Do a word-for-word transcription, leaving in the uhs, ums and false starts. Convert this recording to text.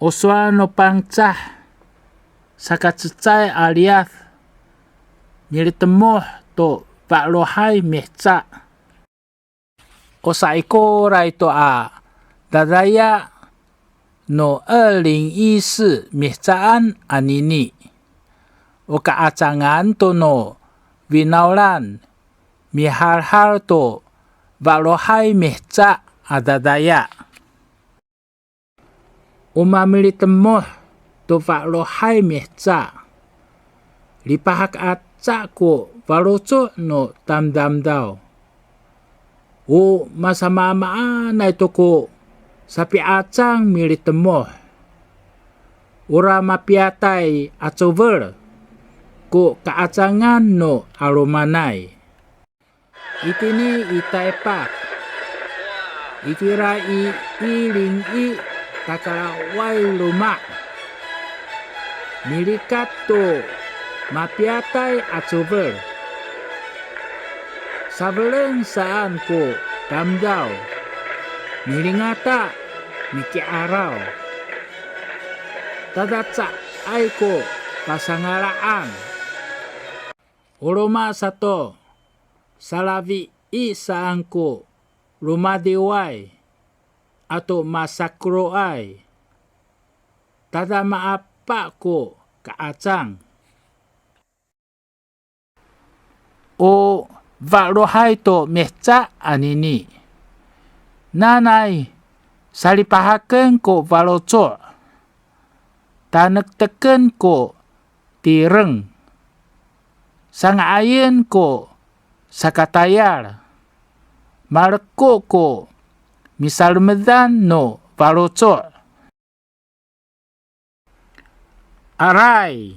O sowal no Pangcah, sakacecay a liyad, militemoh to fa'elohay miheca. O saikoray to a dadaya no 二零一四 mihecaan anini. O ka'acangan to no finawlan, mihalhal to fa'elohay miheca a dadaya. O mamilitemoh to fa'elohay miheca, lipahak aca ko faloco' no tamdamdaw. O masamaamaanay to ko sapi'acang militemoh. Ora mapiyatay a cofel ko ka'acangan no 'alomanay. Itini i Taypak, itira i 一零一 takalaway loma', milikat to mapiyatay a cofel. Safeleng saan ko tamdaw, milingata miki'araw. Tada caay ko pasangalaan. O roma sato, salafii saan ko romadiway ato masakeroay, tada maapa ko ka'acang. O fa'elohay to miheca anini. Nanay salipahaken ko faloco', tanekteken ko tireng, sanga'ayen ko sakatayal, maleko ko misalemedan no faloco'. Aray,